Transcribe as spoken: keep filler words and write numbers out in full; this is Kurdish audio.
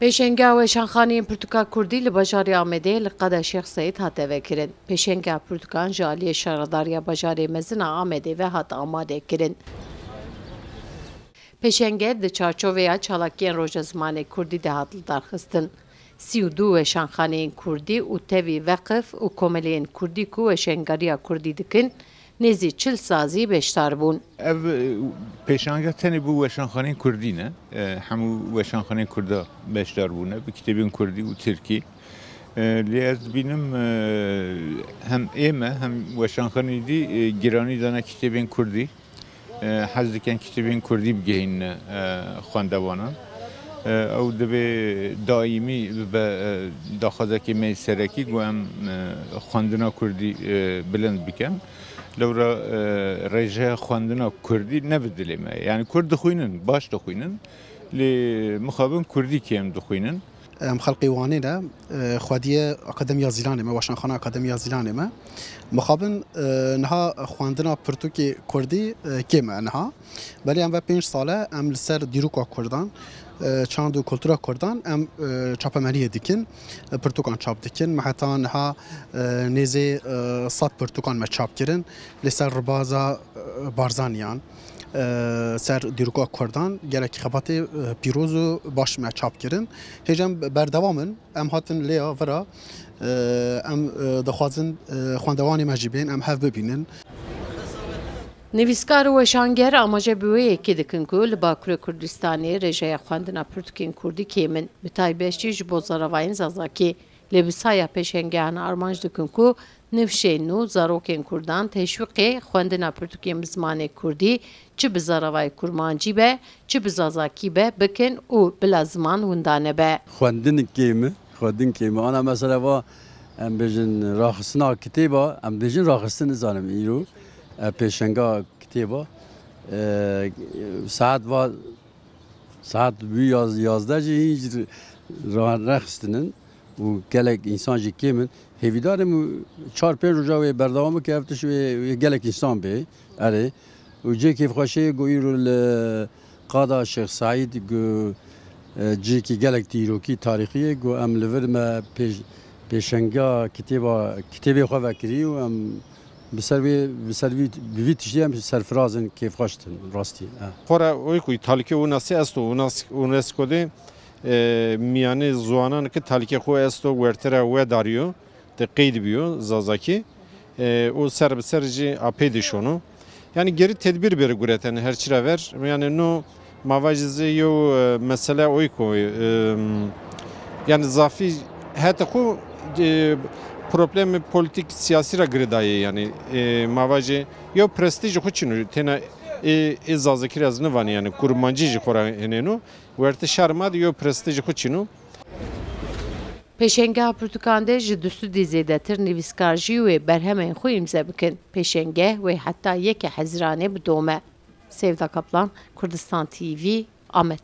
Pêşengeha Weşanxaneyên Pirtûka Kurdî li bajarê Amedê li qada Şêx Seîd hate vekirin. Pêşengeha pirtûkan ji aliyê Şaredariya Bajarê Mezin a Amedê ve hat amadekirin. Pêşenge di çarçoveya çalakiyên roja zimanê kurdî de hat lidarxistin. Sî û du weşanxaneyên kurdî û tevî veqif û komeleyên kurdî ku weşengariya kurdî dikin, nêzî çil sazî beşdar bûn. Ev, e, pêşange tenê bo weşanxaneyên kurdî ne. E, hemû weşanxaneyên kurda beşdar bûne bi kitêbên kurdî û tirkî. E, lê ez dibînim, e, hem ê me hem weşanxaneyên dî, e, giranî dane kitêbên kurdî. E, hez dikin kitêbên kurdî bigihînine, e, xwendevanan. E, ew divê daîmî bibe, e, daxwazekê me yê serekî ku em, e, xwendina kurdî, e, bilind bikin. Lewra, e, rêjeya xwendina kurdî ne bi dilê me ye. Yanî kurd dixwînin, baş dixwînin. Lê mixabin kurdî kêm dixwînin. Em xelqê Wanê ne, e, xwediyê Akademiya Zîlanê me, Weşanxana Akademiya Zîlanê me. Mixabin, e, niha xwendina pirtûkê kurdî, e, kêm e niha. Belê em ve pênc sal e, em li ser dîroka kurdan, e, çand û kultura kurdan em, e, çapemeniyê dikin, e, pirtûkan çap dikin. Me heta niha, e, nêzê, e, sed pirtûkan me çap kirin. Li ser ribaza, e, Barzaniyan, e, ser dîroka kurdan gelek xebatê, e, pîroz û baş me çap kirin. Hêj em berdewam in. Em hatin lêya vira, e, em, e, dixwazin, e, xwendevanê me jî bên, em hev bibînin. Nivîskar û weşanger amaje bi wê yekê dikin ku li Bakurê Kurdistanê rêjeya xwendina pirtûkên kurdî kêm in, bi taybet jî ji bo zaravayên zazakî. Lê bi saya pêşengehan armanc dikin ku nifşên nû zarokên kurdan teşwîqê xwendina pirtûkên bi zimanê kurdî, çi bi zaravayê kurmancî be, çi bi zazakî be, bikin û bila ziman winda nebe. Xwendin kêm e, xwendin kêm e. Ana mesela va, em bêjin raxistina kitêba, em bêjin raxistin nizanim îro, e, pêşenga kitêba, e, saet va, saet bû yaz-, yazdeh jî hîn jî ra-, nexistinin û gelek însan jî kêm in. Hêvîdar im û çar pênc roja wê berdewam bike, ev tişt wê, wê gelek însan bê. Erê. Û cihê kêfxweşiyê ku îro li qada Şêx Seîd ku, e, cihekî gelek dîrokî tarîxî ye ku em li vir me pêş-, pêşenga kitêba, kitêbê xwe vekirî û em bi ser wê, bi ser vî, bi vî tiştî em serfiraz in, kêfxweş din, rastî, e. Xora wê ku talîkê UNESCO esto, UNESCO, UNESCO de, e, mîyanê ziwanan ki talîkê xwe esto, wertera we dariyo, te qeyd biyo, zazakî, e, û ser bi ser jî apê dişono. Yani geri tedbir beri gureten her çira ver. Yani no ma vajî zê yew, e, mesele oy ku, e, yani zafî hete xu, e, problemi politik siyasî ra girêdayê yani, e, ma vajî yew prestîjî xu çîno têna ê, ê zazakî ra ez nivanî yani kurmancî jî xora henêno. Werte şar ma de yew prestîjî xu çîno. Pêşengeha pirtûkan de ji du sedî zêdetir nivîskar jî wê berhemên xwe îmze bikin. Pêşenge wê heta yekê Hezîranê bidome. Sevda Kaplan, Kurdistan T V, Amed.